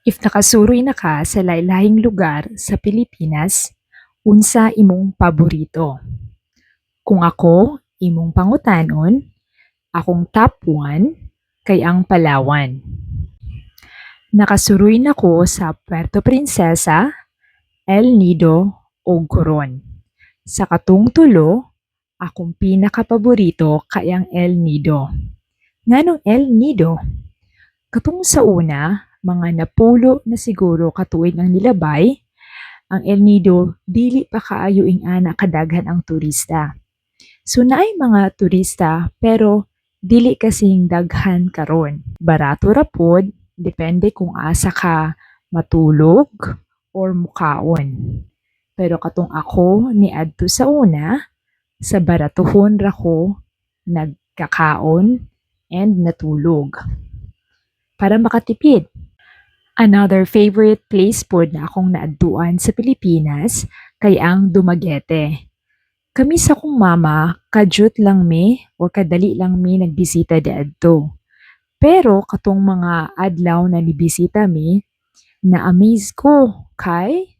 If nakasuroy na ka sa lain-lahing lugar sa Pilipinas, unsa imong paborito? Kung ako imong pangutanon, akong top 1 kay ang Palawan. Nakasuroy na ko sa Puerto Princesa, El Nido ug Coron. Sa katong tulo, akong pinakapaborito kay ang El Nido. Nganong El Nido? Katong sa una, mga napulo na siguro ka tuig ang nilabay, ang El Nido dili pa kaayo ing-ana kadaghan ang turista. So naay mga turista pero dili kasing daghan karon. Barato ra pod, depende kung asa ka matulog or mukaon. Pero katong ako niadto sa una, sa baratuhon ra ko nagkakaon and natulog para makatipid. Another favorite place pod na akong naadtuan sa Pilipinas kay ang Dumaguete. Kami sa akong mama, kadyot lang mi or kadali lang mi nagbisita diadto. Pero katong mga adlaw na nibisita mi, na-amaze ko kay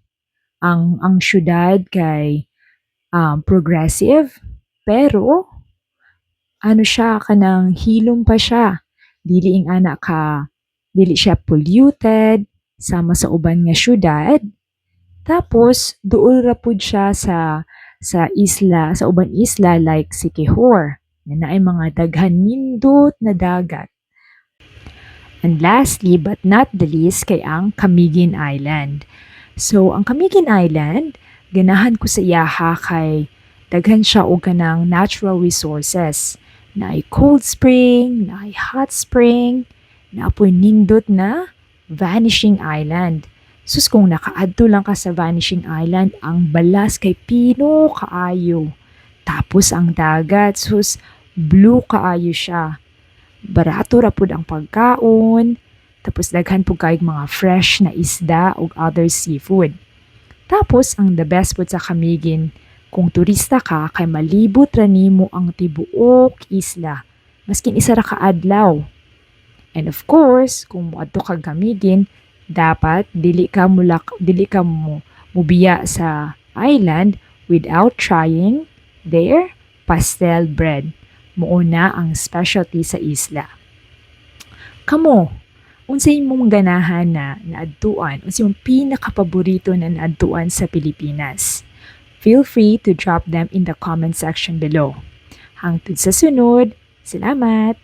ang syudad kay progressive, pero ano siya, kanang hilom pa siya. Dili ing-ana ka, dili siya polluted sama sa uban nga syudad. Tapos duol ra pud siya sa isla, sa ubang isla like Siquijor, na naay mga daghan nindot na dagat. And lastly but not the least kay ang Camiguin Island. So ang Camiguin Island, ganahan ko sa iyaha kay daghan siya og kanang natural resources. Naay cold spring, naay hot spring, naa poy nindot na Vanishing Island. Sus, kung nakaadto lang ka sa Vanishing Island, ang balas kay pino kaayo. Tapos ang dagat, sus, blue kaayo siya. Barato ra pud ang pagkaon, tapos daghan pud kaayog mga fresh na isda ug other seafood. Tapos ang the best pud sa Camiguin, kung turista ka kay malibot ra nimo ang tibuok isla, maskin isa ra ka adlaw. And of course, kung moadto kag Camiguin, dapat dili ka mo mubiya sa island without trying their pastel bread. Mao na ang specialty sa isla. Kamo, unsay imong ganahan na naadtuan? Unsay imong pinakapaborito na naadtuan sa Pilipinas? Feel free to drop them in the comment section below. Hangtod sa sunod, salamat!